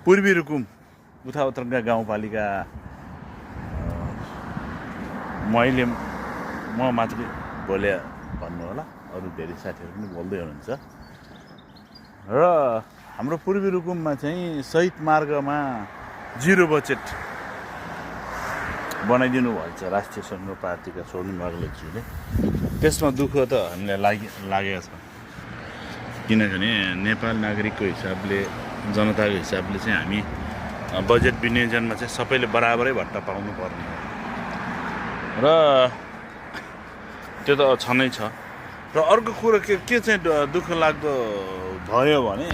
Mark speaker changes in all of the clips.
Speaker 1: पूर्वी रुकुम उठाउत्रङ्गा गाउँपालिका म मात्रै बोले भन्नु होला, अरू धेरै साथीहरू पनि बोल्दै हुनुहुन्छ। र हाम्रो पूर्वी रुकुममा चाहिँ शहीद मार्गमा 0 बजेट बनाइदिनु भन्छ राष्ट्रिय सङ्घ पार्टीका स्वर्णिम बागलज्यूले। त्यसमा दुःख त हामीलाई लागेको छ, किनभने नेपाल नागरिकको हिसाबले, जनताको हिसाबले चाहिँ हामी बजेट विनियोजनमा चाहिँ सबैले बराबरै भत्ता पाउनु पर्ने हो र त्यो त छँदै छ। र अर्को कुरो के चाहिँ दुःख लाग्दो भयो भने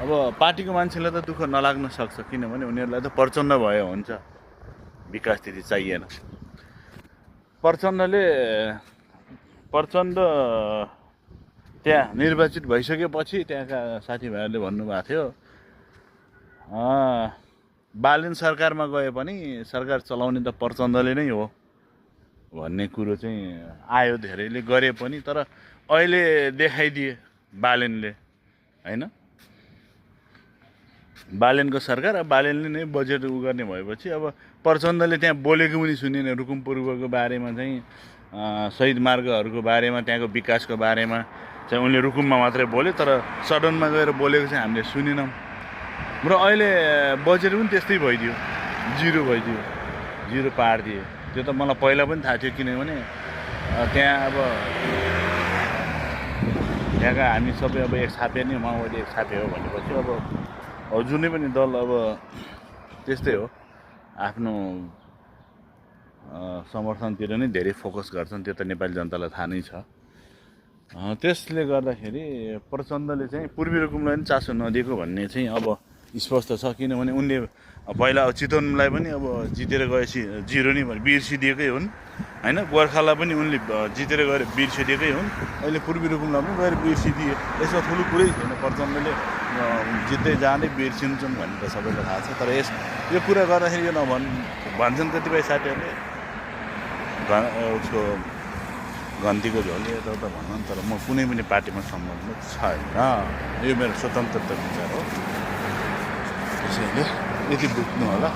Speaker 1: अब पार्टीको मान्छेलाई त दुःख नलाग्न सक्छ, किनभने उनीहरूलाई त प्रचण्ड भयो हुन्छ, विकास त्यति चाहिएन। प्रचण्ड त्यहाँ निर्वाचित भइसकेपछि त्यहाँका साथीभाइहरूले भन्नुभएको थियो बालेन सरकारमा गए पनि सरकार चलाउने त प्रचण्डले नै हो भन्ने कुरो चाहिँ आयो। धेरैले गरे पनि, तर अहिले देखाइदिए बालेनले, होइन? बालेनको सरकार, अब बालेनले नै बजेट गर्ने भएपछि अब प्रचण्डले त्यहाँ बोलेको पनि सुनेन। रुकुम पूर्वको बारेमा चाहिँ, शहीद मार्गहरूको बारेमा, त्यहाँको विकासको बारेमा चाहिँ उनले रुकुममा मात्रै बोले, तर सदनमा गएर बोलेको चाहिँ हामीले सुनेनौँ। र अहिले बजेट पनि त्यस्तै भइदियो, 0 भइदियो, 0 पारिदियो। त्यो त मलाई पहिला पनि थाहा थियो, किनभने त्यहाँ अब त्यहाँका हामी सबै अब एक छापे नै, माओवादी एक छापे हो भनेपछि अब जुनै पनि दल अब त्यस्तै हो, आफ्नो समर्थनतिर नै धेरै फोकस गर्छन्। त्यो त नेपाली जनतालाई थाहा नै छ। त्यसले गर्दाखेरि प्रचण्डले चाहिँ पूर्वी रुकुमलाई पनि चासो नदिएको भन्ने चाहिँ अब स्पष्ट छ, किनभने उनले पहिला चितवनलाई पनि अब जितेर गएपछि 0 नै बिर्सिदिएकै हुन्, होइन? गोर्खालाई पनि उनले जितेर गएर बिर्सिदिएकै हुन्, अहिले पूर्वी रुकुमलाई पनि गएर बिर्सिदिए। यसमा ठुलो कुरै छैन, प्रचण्डले जित्दै जाँदै बिर्सिन्छन् भन्ने त सबैलाई थाहा छ। तर यो कुरा गर्दाखेरि यो भन्छन् कतिपय साथीहरूले उसको गन्तीको झोली यताउता भन्छन्, तर म कुनै पनि पार्टीमा सम्बन्धित छैन। यो मेरो स्वतन्त्रता विचार हो, त्यसैले यति बुझ्नु होला।